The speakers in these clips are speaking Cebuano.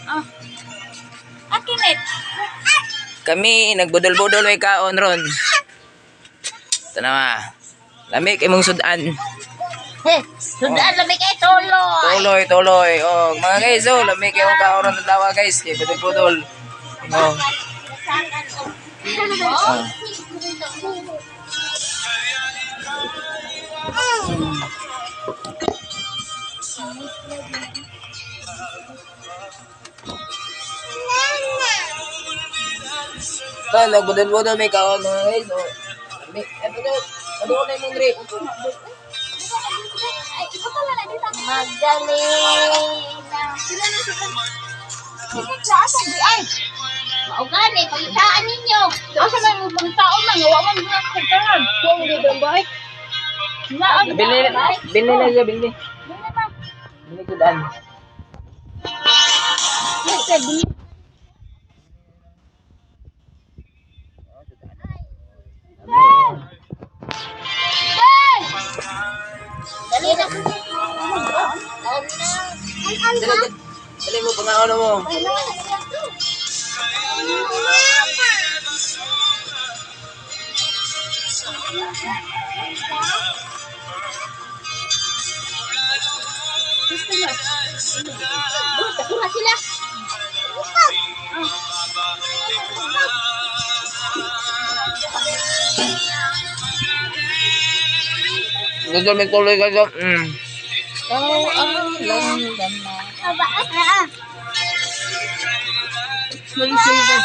Ah. Akinit. Kami nagbudol-budol may kaon ron. Tanawa. Lamig imong sudan. Hey, sundaan lamig kay tuloy. Tuloy, tuloy. Oh, mga guys, oh, lamig imong kaon ron adlaw guys. Kay budol-budol. Oh. Oh. Ito, nagbudol-budol may kaon mga guys. Oh. Lamig. Ito, ito. Ano na imong drip? Ay, ipatala na dito. Magdalena. Sila na sa Sige, asa di ay. Maugani, pangitaan ninyo. Asa man yung mga tao man, wa man na kagtanan. Kuwang di ba bike? Naan. Bili na, bili na siya, bili. Bili na. Bili sudan. Bili, bili. Dali na. Dali na. Dali, dali. Dali mo, pangaon mo. Kuha sila. Gusto may tuloy ka siya. Ikaw ang langgana.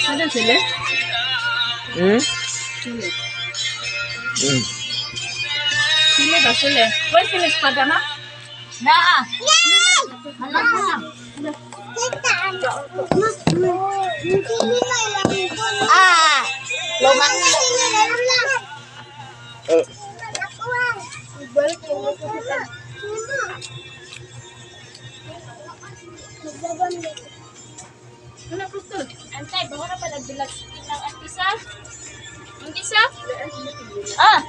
Ano sila? Hmm? Sila ba sila? Why sila espada na? Naa. Hala, hala. Ah, luma. Eh, Ano pistol? Antay, bawa na pala bilag sa tinang antisa. Antisa? Ah, Ah,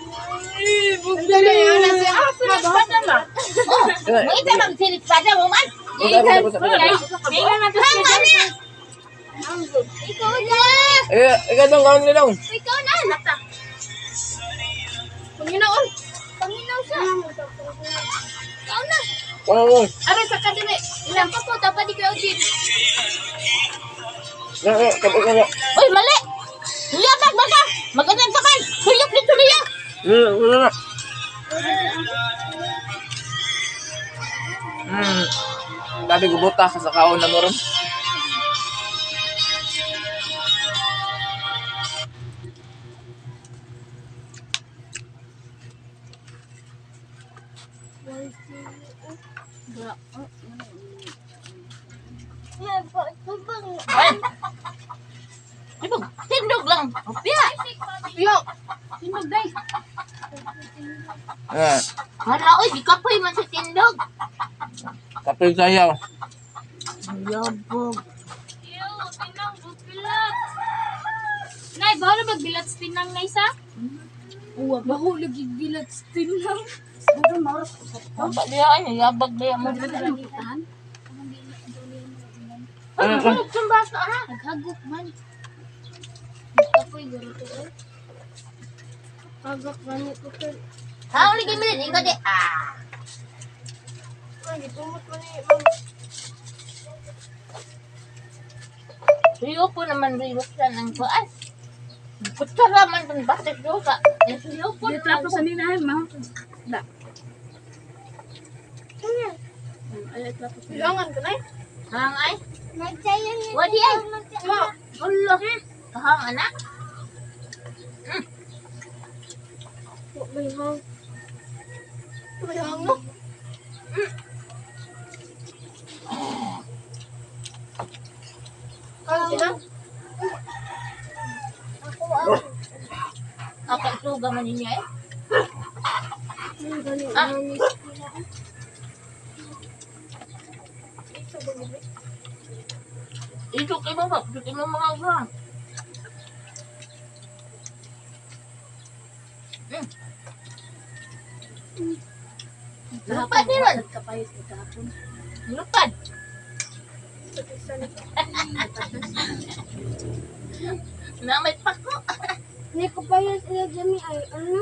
sila espada na. oh, mo ita magsilip pa mo man. Tingnan natin sila. Ikaw na. Eh, ikaw dong, kaon nila dong. Ikaw na. Nata. Panginoon. Panginaw siya. Ikaw na. Kaon mo. Aray sa kadiri. Ilang pa po, dapat ikaw din. Eh, eh, kapag ka na. Uy, mali. Yabag baka. Magandang kamay. Tuyok dito niya. Eh, wala na. Sabi ko buta sa kaon na mo ron. Ay. Ibog, tindog lang. Opya. Yo. Tinog day. Eh, Hala, oy, di kapoy man sa tindog. kapil sayaw. Yabog. Yo, tinang bukilat. Nay, bahala magbilat sa tinang nay sa? Uwa, bahulog yung bilat sa tinang. Ba diya ay, yabag diya mo. Ay, nagsulog sa basa, ha? Naghagok man. Kapoy ganito eh. Hagok man ito. Ha, uli gamitin. Ikaw di, ah. Suyo po naman riwaksan ang kuan. Kutsara man itong batik dosa. Eh, suyo po Di naman. trapo sa ninahan, ma. Da. Ay, trapo sa Ilangan ka na eh. Hang ay. Wadi ay. Ulo. Kahang anak. Kakasuga man niya eh. Ah. Isok mo ba? Isok mo mga ulan. Lupad ni ron. Kapayos kahapon. Lupad. Na may pako. Hindi ko pa yun sila Jimmy ay ano?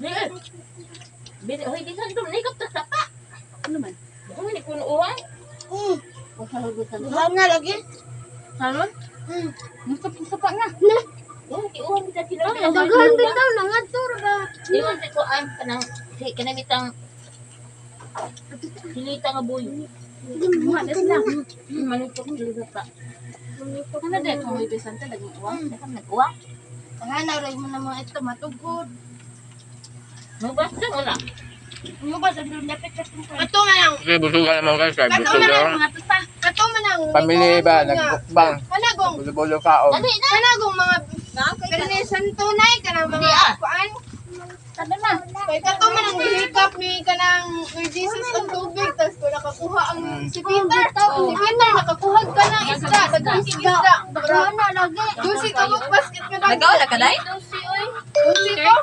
Di. Bili, hoy, di saan tumlikap ta sapa. Ano man? Kung hindi ko nuuwan. Buhaw na lagi. Salon? Nagkapag-sapa na. Na. Oh, di uwan kita sila. Daghan bitaw na nga to ba. Di man ko ang kanang si kanang silita nga boy. Mga na sila. Manipok sila pa. Ano dahil kung may besante, nag-uwa? Nakam nag-uwa. Tanga na mo na mga ito matugod. Mubasta mo na. Ano ba? Sabi lapit sa tungkol. Kato man ang Okay, busog ka naman, guys. Kaya kato busog man ang ka. Mga tuta. kato man ang Pamilya ba, nagmukbang. Kanagong Bulo-bulo kaon. Dali na. kanagong mga karne santo nay kanang mga Hindi, ah. kuan. Sabi ma. Kay kato man ang gihikap ni kanang Lord Jesus ang tubig tas ko nakakuha ang si Peter. Si Peter nakakuha ka ng isda, daghang isda. Daghan na lagi. Dusi ka basket ka Nagawala ka, Day? Dosi, oy. Dusi ko.